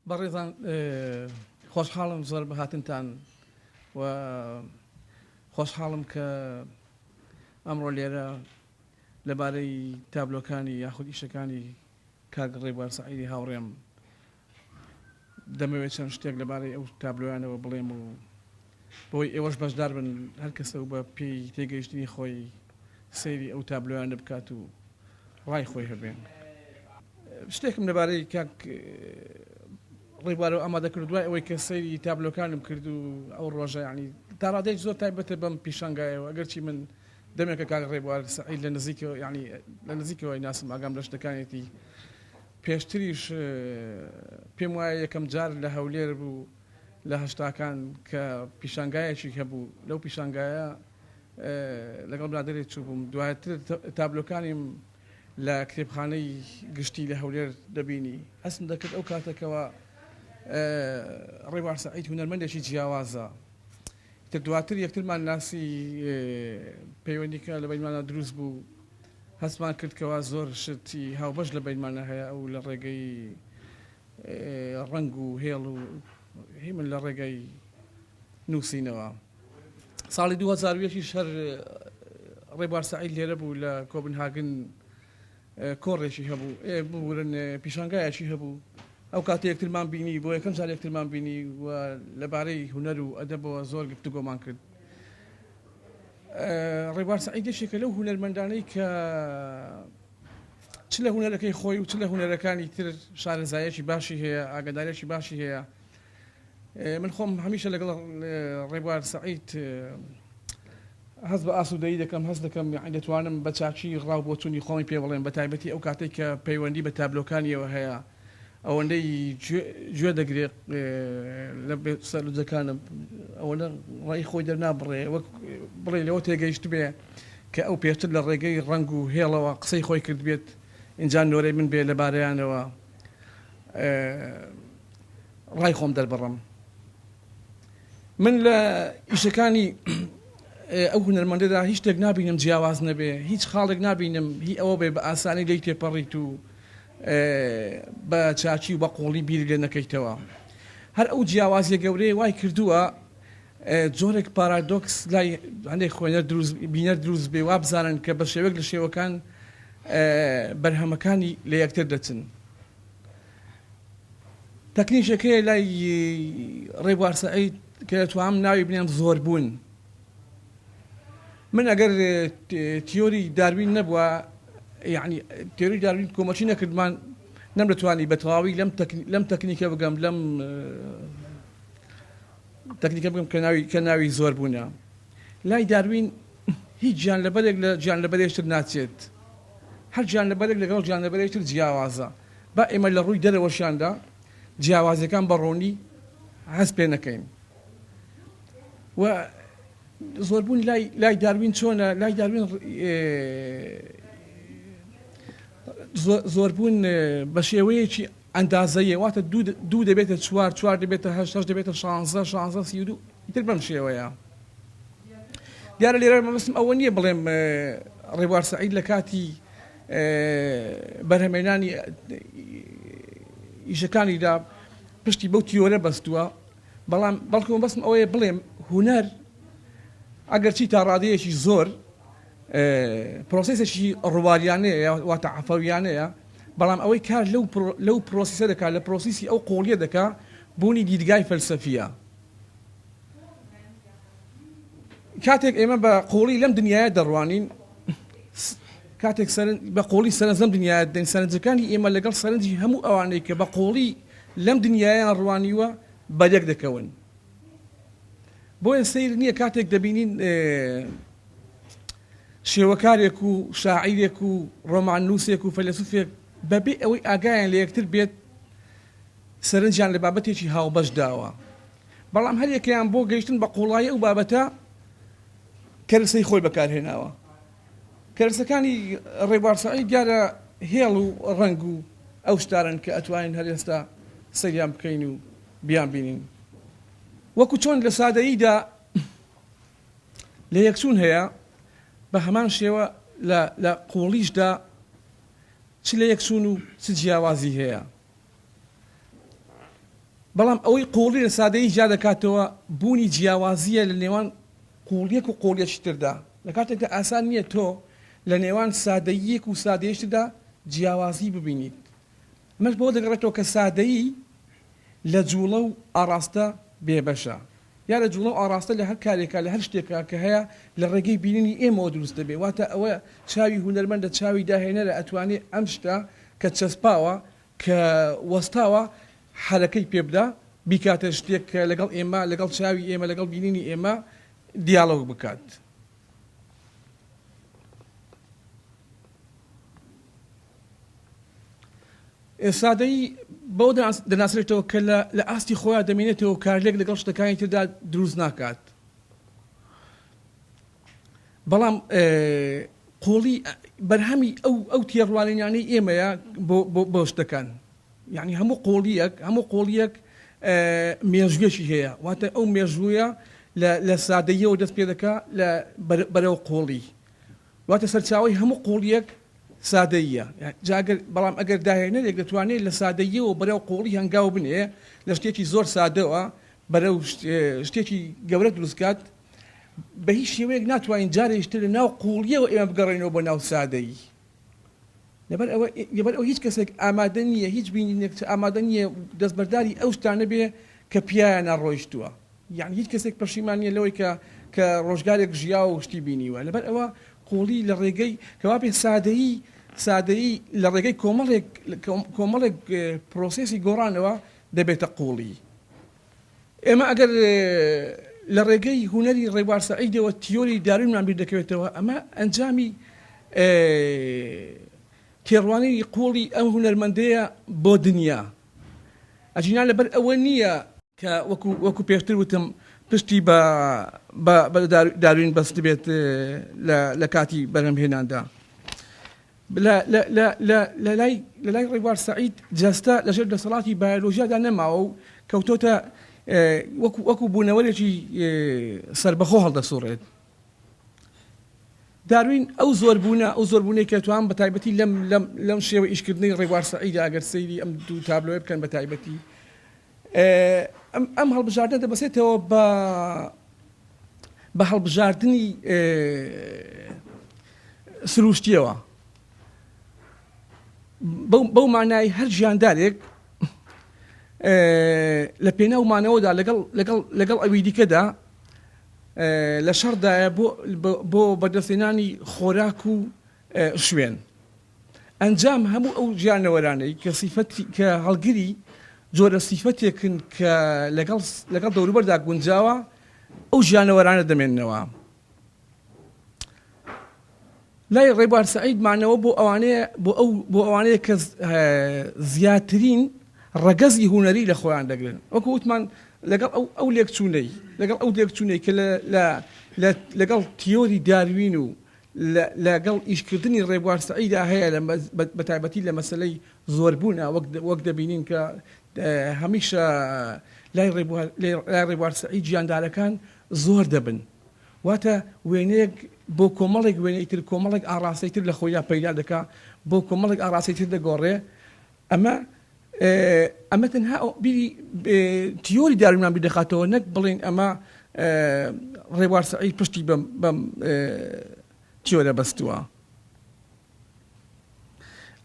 بەڕێزان خۆشحاڵم زۆر بە هاتنتان و خۆشحاڵم کە ئەمڕۆ لێرە لەبارەی تابلۆکانی یاخود ئیشەکانی کاک ڕێبوار سەعیدی هاوڕێم دەمەوێت چەند شتێک لەبارەی ئەو تابلۆیانەوە بڵێم و بۆی ئێوەش بەشدار بن هەر کەسە و بە پێی تێگەیشتنی خۆی سەیری ئەو تابلۆیانە بکات و ڕای خۆی هەبێ. شتێکم لەبارەی کاک ڕێبوارەوە ئامادە کرد دوای ئەوەی کە سەیری تابلۆکانم کرد و ئەو ڕۆژە یعنی تا ڕادەیەک زۆر تایبەتە بەم پیشانگایەوە ئەگەرچی من دەمێکە کاک ڕێبوار سەعید لە نزیکەوە یعنی لە نزیکەوەی ناسم ئاگام لە شتەکانێتی پێشتریش پێم وایە یەکەم جار لە هەولێر بوو لە هەشتاکان کە پیشانگایەکی هەبوو لەو پیشانگایە لەگەڵ برادەرێک چووبووم دواتر تابلۆکانیم لە کتێبخانەی گشتی لە هەولێر دەبینی هەستم دەکرد ئەو کاتەکەوە ڕێبوار سەعید هونەرمەندێکی جیاوازە تر دواتر یەکترمان ناسی پەیوەندیکە لە بەینمانە دروست بوو هەستمان کرد کەوا زۆر شتی هاوبەش لە بەینمانە هەیە ئەو لە ڕێگەی ڕەنگ و هێڵ و هی من لە ڕێگەی نووسینەوە. ساڵی 2001 یش هەر ڕێبوار سەعید لێرە بوو لە کۆبنهاگن کۆڕێکی هەبوو ببورن پیشانگایەکی هەبوو ئەو کاتە یەکترمان بینی بۆ یەکەم جار یەکترمان بینی و لەبارەی هونەر و ئەدەبەوە زۆر گفتوگۆمان کرد ڕێبوار سەعید یەکێکە لەو هونەرمەندانەی کە چ لە هونەرەکەی خۆی و چ لە هونەرەکانی تر شارەزایەکی باشی هەیە ئاگادارێکی باشی هەیە من خۆم هەمیشە لەگەڵ ڕێبوار سەعید هەست بە ئاسوودەیی دەکەم، هەست دەکەم یەعنی دەتوانم بە چاکی ڕا و بۆچوونی خۆمی پێ بڵێم، بە تایبەتی ئەو کاتەی کە پەیوەندی بە تابلۆکانیەوە هەیە، ئەوەندەی گوێ دەگرێ لە سەرنجەکانم، ئەوەندە ڕای خۆی دەرنابڕێ، وەک بڵێی لەوە تێگەیشتبێ کە ئەو پێشتر لە ڕێگەی ڕەنگ و هێڵەوە قسەی خۆی کردبێت، ئینجا نۆرەی من بێ لەبارەیانەوە. ڕای خۆم دەربڕم من لە ئیشەکانی ئەو هونەرمەندەدا هیچ شتێک نابینم جیاواز نەبێ هیچ خاڵێک نابینم هی ئەوە بێ بە ئاسانی لێی تێپەڕیت و بە چاکی و بە قوڵی بیری لێ نەکەیتەوە هەر ئەو جیاوازیە گەورەیە وای کردووە جۆرێک پارادۆکس لای هەندێک خوێنەر دروست بینەر دروست بێ وابزانن کە بە شێوەیەک لە شێوەکان بەرهەمەکانی لە یەکتر دەچن. تەکنیکێک هەیە لای ڕێبوار سەعید کە دەتوانم ناوی بنێم زۆربوون. من ئەگەر تیۆری داروین نەبووە یعنی تیۆری داروین کۆمەکی نەکردمان نەمدەتوانی بە تەواوی لەم لەم تەکنیکە بگەم لەم تەکنیکە بگەم کە ناوی کە ناوی زۆر بوونە لای داروین هیچ گیانلەبەرێک لە گیانلەبەرێکی تر ناچێت، هەر گیانلەبەرێک لەگەڵ گیانلەبەرێکی تر جیاوازە، با ئێمە لە ڕووی دەرەوەشیاندا جیاوازیەکان بە ڕوونی هەست پێ نەکەین. و زۆربوون لای لای داروین چۆنە؟ لای داروین زۆربوون بە شێوەیەکی ئەندازەیە، واتە دوو دەبێتە چوار، چوار دەبێتە هەشت، هەشت دەبێتە شانزە، شانزە 32، ئیتر بەم شێوەیە. دیارە لێرە مەبەستم ئەوە نییە بڵێم ڕێبوار سەعید لە کاتی بەرهەمێنانی ئیشەکانیدا پشتی بەو تیۆرە بەستووە بەڵام بەڵکو مەبەستم ئەوەیە بڵێم هونەر ئەگەرچی تا ڕادەیەکی زۆر پرۆسێسێکی ڕوالیانەیە واتە عەفەویانەیە بەڵام ئەوەی کار لەو لەو پرۆسیسە دەکات لە پرۆسیسی ئەو قوڵیە دەکا بوونی دیدگای فەلسەفیە کاتێک ئێمە بە قوڵی لەم دنیاە دەڕوانین کاتێک بە قوڵی سەرنج لەم دنیاە دەین سەرنجەکانی ئێمە لەگەڵ سەرنجی هەموو ئەوانەی کە بە قوڵی لەم دنیایان ڕوانیوە بەیەک دەکەون بۆیە سەیر نییە کاتێک دەبینین شێوەکارێک و شاعیرێک و ڕۆماننووسێک و فەیلەسوفێک بەبێ ئەوەی ئاگایان لە یەکتر بێت سەرنجیان لە بابەتێکی هاوبەش داوە، بەڵام هەریەکەیان بۆ گەیشتن بە قووڵایی ئەو بابەتە کەرەسەی خۆی بەکارهێناوە. کەرەسەکانی ڕێبوار سەعید دیارە هێڵ و ڕەنگ و ئەو شتانەن کە ئەتوانین هەر ئێستا سەیریان بکەین و بیانبینین. وەکو چۆن لە سادەییدا لەیەکچوون هەیە، بە هەمان شێوە لە لە قووڵیشدا چ لەیەکچوون و چ جیاوازی هەیە. بەڵام ئەوەی قووڵی لە سادەیی جیا دەکاتەوە بوونی جیاوازییە لە نێوان قووڵییەک و قووڵییەکی تردا، لە کاتێکدا ئاسان نییە تۆ لە نێوان سادەییەک و سادەیەکی تردا جیاوازی ببینیت. ئەمەش بەوە دەگەڕێتەوە کە سادەیی لە جووڵە و ئاڕاستە بێبەشە. دیارە جووڵە و ئاڕاستە لە هەر کارێکا، لە هەر شتێکا کە هەیە لە ڕێگەی بینینی ئێمەوە دروست دەبێ. واتە ئەوە چاوی هونەرمەندە، چاوی داهێنەرە ئەتوانێ ئەم شتە کە چەسپاوە، کە وەستاوە حەرەکەی پێ بدا، بیکاتە شتێک کە لەگەڵ ئێمە، لەگەڵ چاوی ئێمە، لەگەڵ بینینی ئێمە دیالۆگ بکات. سادەیی بەوە دەناسرێتەوە کە لە ئاستی خۆیا دەمێنێتەوە و کارلێک لەگەڵ شتەکانی تردا دروست ناکات. بەڵام قووڵی بەرهەمی ئەو ئەو تێڕوانینانەی ئێمەیە بۆ بۆ شتەکان. یانی هەموو قووڵییەک هەموو قووڵییەک مێژوویەکی هەیە. واتە ئەو مێژوویە لە لە سادەییەوە دەست پێ دەکا لە بەرەو قووڵی. واتە سەرچاوەی هەموو قووڵییەک سادەییە. جا ئەگەر بەڵام ئەگەر داهێنەرێک دەتوانێ لە سادەییەوە بەرەو قووڵی هەنگاو بنێ، لە شتێکی زۆر سادەوە بەرەو شتێکی گەورە دروست کات، بە هیچ شێوەیەک ناتوانین جارێکی تر لە ناو قووڵییەوە ئێمە بگەڕێینەوە بۆ ناو سادەیی. لەبەر ئەوە لەبەر ئەوە هیچ کەسێک ئامادە نییە، هیچ بینینێک ئامادە نییە دەستبەرداری ئەو شتانە بێ کە پیایانا ڕۆیشتووە. یانی هیچ کەسێک پەشیمان نییە لەوەی کە کە ڕۆژگارێک ژیاوە و شتی بینیوە. لەبەر ئەوە قووڵی لە ڕێگەی کەوا بێ سادەیی سادەیی لە ڕێگەی کۆمەڵێک کۆمەڵێک پرۆسێسی گۆڕانەوە دەبێتە قووڵی. ئێمە ئەگەر لە ڕێگەی هونەری ڕێبوار سەعیدەوە تیۆری داروینمان بیر دەکەوێتەوە، ئەمە ئەنجامی تێڕوانینی قووڵی ئەم هونەرمەندەیە بۆ دنیا. ئەگینا لەبەر ئەوە نییە کە وەکو وەکو پێشتر وتم پشتی بە بە داروین بەستبێت لە کاتی بەرهەمهێناندا. لە لە لە لە لە لای لە لای ڕێبوار سەعید جەستە لەژێر دەسەڵاتی بایۆلۆژیادا نەماوە و کەوتۆتە وەکو وەکو بوونەوەرێکی سەربەخۆ هەڵدەسوڕێت. داروین ئەو زۆربوونە ئەو زۆربوونەی کە توان بە تایبەتی لەم لەم لەم شێوە ئیشکردنەی ڕێبوار سەعیدا ئەگەر سەیری ئەم دوو تابلۆیە بکەن بە تایبەتی ئەم ئەم هەڵبژاردنە دەبەسێتەوە بە بە هەڵبژاردنی سروشتیەوە بەو مانای هەر ژیاندارێک لە پێناو مانەوەدا لەگەڵ لەگەڵ لەگەڵ ئەوی دیکەدا لە شەڕدایە بۆ بۆ بەدەستهێنانی خۆراک و شوێن. ئەنجام هەموو ئەو گیانەوەرانەی کە سیفەتی کە هەڵگری جۆرە سیفەتێکن کە لەگەڵ لەگەڵ دەوروبەردا گونجاوە ئەو ژیانەوەرانە دەمێننەوە. لای ڕێبوار سەعید مانەوە بۆ ئەوانەیە بۆ ئەو بۆ ئەوانەیە کە زیاترین ڕەگەزی هونەری لە خۆیان دەگرن وەکو وتمان لەگەڵ ئەو ئەو لێکچوونەی لەگەڵ ئەو لێکچوونەی کە لە لە لەگەڵ تیۆری داروین و لەگەڵ ئیشکردنی ڕێبوار سەعیدا هەیە بە تایبەتی لە مەسەلەی زۆربوونە وەک وەک دەبینین کە هەمیشە لای ڕێبوار لای ڕێبوار سەعید گیاندارەکان زۆر دەبن واتە وێنەیەک بۆ کۆمەڵێک وێنەی تر کۆمەڵێک ئاڕاستەی تر لە خۆیدا پەیدا دەکا بۆ کۆمەڵێک ئاڕاستەی تر دەگۆڕێ ئەمە ئەمە تەنها بیری تیۆری داروینمان بیر دەخاتەوە نەک بڵێین ئەمە ڕێبوار سەعید پشتی بەم بەم تیۆرە بەستووە.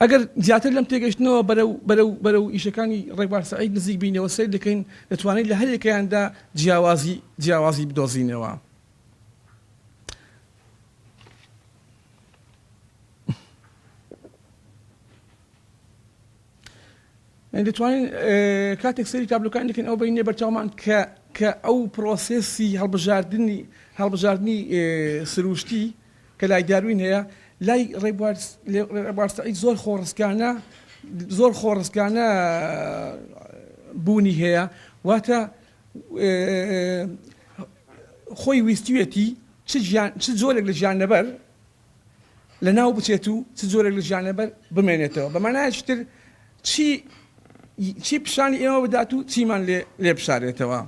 ئەگەر زیاتر لەم تێگەشتنەوە بەرەو بەرەو بەرەو ئیشەکانی ڕێبوار سەعید نزیک بینەوە سەیر دەکەین دەتوانین لە هەریەکەیاندا جیاوازی جیاوازی بدۆزینەوە. دەتوانین کاتێک سەیری تابلۆکان دەکەین ئەو بینێ بەرچاومان کە کە ئەو پرۆسێسی هەڵبژاردنی هەڵبژاردنی سروشتی کە لای داروین هەیە لای ڕێبوار سەعید زۆر خۆڕسکانە زۆر خۆڕسکانە بوونی هەیە واتە خۆی ویستویەتی چ ژیان چ جۆرێک لە ژیانەبەر لەناو بچێت و چ جۆرێک لە ژیانەبەر بمێنێتەوە بە مانایەکی تر چی چی پیشانی ئێمە بدات و چیمان لێ لێ بشارێتەوە.